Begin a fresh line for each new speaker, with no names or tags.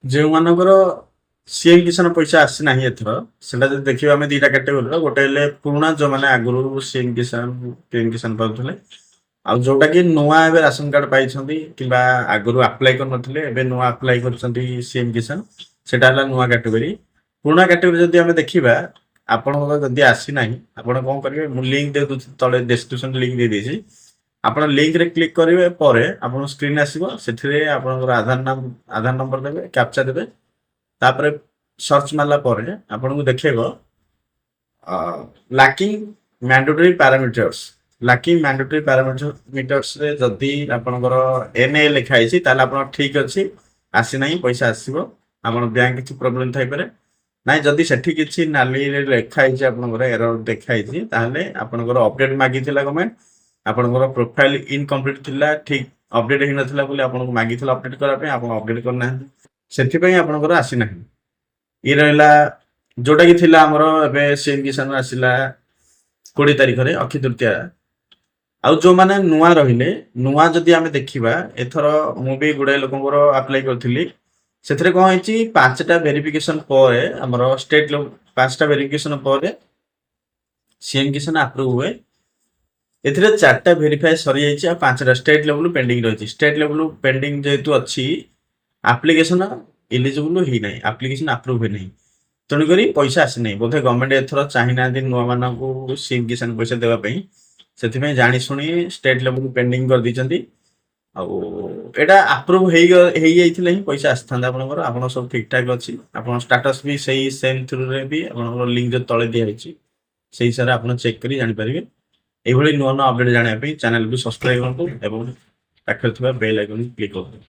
ଯେଉଁମାନଙ୍କର ସିଏମ୍ କିଷାନ ପଇସା ଆସିନାହିଁ ଏଥର, ସେଟା ଯଦି ଦେଖିବା ଆମେ ଦିଟା କାଟେଗୋରୀର। ଗୋଟେ ହେଲେ ପୁରୁଣା, ଯୋଉମାନେ ଆଗରୁ ସିଏମ୍ କିଷାନ, ପିଏମ୍ କିଷାନ ପାଉଥିଲେ, ଆଉ ଯୋଉଟା କି ନୂଆ ଏବେ ରାସନ କାର୍ଡ ପାଇଛନ୍ତି କିମ୍ବା ଆଗରୁ ଆପ୍ଲାଏ କରିନଥିଲେ, ଏବେ ନୂଆ ଆପ୍ଲାଏ କରୁଛନ୍ତି ସିଏମ୍ କିଷାନ, ସେଟା ହେଲା ନୂଆ କାଟେଗୋରୀ। ପୁରୁଣା କାଟେଗୋରୀ ଯଦି ଆମେ ଦେଖିବା, ଆପଣଙ୍କର ଯଦି ଆସିନାହିଁ, ଆପଣ କଣ କରିବେ? ମୁଁ ଲିଙ୍କ ଦେଇଦେଉଛି, ତଳେ ଡେସ୍କ୍ରିପସନ ଲିଙ୍କ ଦେଇଦେଇଛି। ଆପଣ ଲିଙ୍କରେ କ୍ଲିକ୍ କରିବେ ପରେ ଆପଣଙ୍କ ସ୍କ୍ରିନ୍ ଆସିବ। ସେଥିରେ ଆପଣଙ୍କର ଆଧାର ନାମ, ଆଧାର ନମ୍ବର ଦେବେ, କ୍ୟାପଚା ଦେବେ। ତାପରେ ସର୍ଚ୍ଚ ମାରିଲା ପରେ ଆପଣଙ୍କୁ ଦେଖେଇବ ଲାକିଂ ମ୍ୟାଣ୍ଡେଟୋରୀ ପାରାମିଟର୍ସ। ଲାକିଂ ମ୍ୟାଣ୍ଡେଟୋରୀ ପାରାମିଟର୍ସରେ ଯଦି ଆପଣଙ୍କର ଏନ୍ ଏ ଲେଖା ହେଇଛି, ତାହେଲେ ଆପଣ ଠିକ ଅଛି, ଆସିନାହିଁ, ପଇସା ଆସିବ। ଆପଣ ବ୍ୟାଙ୍କ କିଛି ପ୍ରୋବ୍ଲେମ ଥାଇପାରେ। ନାଇଁ, ଯଦି ସେଠି କିଛି ନାଲିରେ ଲେଖା ହେଇଛି, ଆପଣଙ୍କର ଏରର ଦେଖା ହେଇଛି, ତାହେଲେ ଆପଣଙ୍କର ଅପଡେଟ ମାଗିଥିଲା ଗଭର୍ଣ୍ଣମେଣ୍ଟ। ଆପଣଙ୍କର ପ୍ରୋଫାଇଲ ଇନକମ୍ପ୍ଲିଟ ଥିଲା, ଠିକ ଅପଡେଟ ହେଇନଥିଲା ବୋଲି ଆପଣଙ୍କୁ ମାଗିଥିଲା ଅପଡେଟ କରିବା ପାଇଁ। ଆପଣ ଅପଡେଟ କରିନାହାନ୍ତି, ସେଥିପାଇଁ ଆପଣଙ୍କର ଆସିନାହିଁ। ଇଏ ରହିଲା ଯୋଉଟା କି ଥିଲା ଆମର। ଏବେ ସିଏମ୍ କିଷାନ ଆସିଲା 20 ତାରିଖରେ ଅକ୍ଷୟ ତୃତୀୟା। ଆଉ ଯୋଉମାନେ ନୂଆ ରହିଲେ, ନୂଆ ଯଦି ଆମେ ଦେଖିବା, ଏଥର ମୁଁ ବି ଗୁଡ଼ାଏ ଲୋକଙ୍କର ଆପ୍ଲାଏ କରିଥିଲି। ସେଥିରେ କଣ ହେଇଛି, ପାଞ୍ଚଟା ଭେରିଫିକେସନ ପରେ, ଆମର ଷ୍ଟେଟ ପାଞ୍ଚଟା ଭେରିଫିକେସନ ପରେ ସିଏମ୍ କିଷାନ ଆପ୍ରୁଭ ହୁଏ। ଏଥିରେ ଚାରିଟା ଭେରିଫାଏ ସରିଯାଇଛି ଆଉ ପାଞ୍ଚଟା ଷ୍ଟେଟ୍ ଲେଭେଲ ପେଣ୍ଡିଂ ରହିଛି। ଷ୍ଟେଟ୍ ଲେଭେଲ ପେଣ୍ଡିଂ ଯେହେତୁ ଅଛି, ଆପ୍ଲିକେସନ ଇଲିଜିବୁଲ ହେଇନାହିଁ, ଆପ୍ଲିକେସନ ଆପ୍ରୁଭ ହେଇନାହିଁ, ତେଣୁକରି ପଇସା ଆସିନାହିଁ। ବୋଧେ ଗଭର୍ଣ୍ଣମେଣ୍ଟ ଏଥର ଚାହିଁନାହାନ୍ତି ନୂଆ ମାନଙ୍କୁ ସିଏମ୍ କିଷାନ ପଇସା ଦେବା ପାଇଁ। ସେଥିପାଇଁ ଜାଣି ଶୁଣି ଷ୍ଟେଟ୍ ଲେଭେଲ ପେଣ୍ଡିଂ କରିଦେଇଛନ୍ତି। ଆଉ ଏଇଟା ଆପ୍ରୁଭ ହେଇଯାଇଥିଲେ ହିଁ ପଇସା ଆସିଥାନ୍ତା ଆପଣଙ୍କର। ଆପଣ ସବୁ ଠିକ ଠାକ ଅଛି, ଆପଣ ଷ୍ଟାଟସ୍ ବି ସେଇ ସେମ୍ ଥ୍ରୁରେ ବି ଆପଣଙ୍କର ଲିଙ୍କ ଯୋଉ ତଳେ ଦିଆହେଇଛି, ସେଇ ହିସାବରେ ଆପଣ ଚେକ୍ କରି ଜାଣିପାରିବେ। ଏଇଭଳି ନୂଆ ନୂଆ ଅପଡେଟ୍ ଜାଣିବା ପାଇଁ ଚ୍ୟାନେଲକୁ ସବସ୍କ୍ରାଇବ କରନ୍ତୁ ଏବଂ ପାଖରେ ଥିବା ବେଲ୍ ଆଇକନ୍ କ୍ଲିକ୍ କରନ୍ତୁ।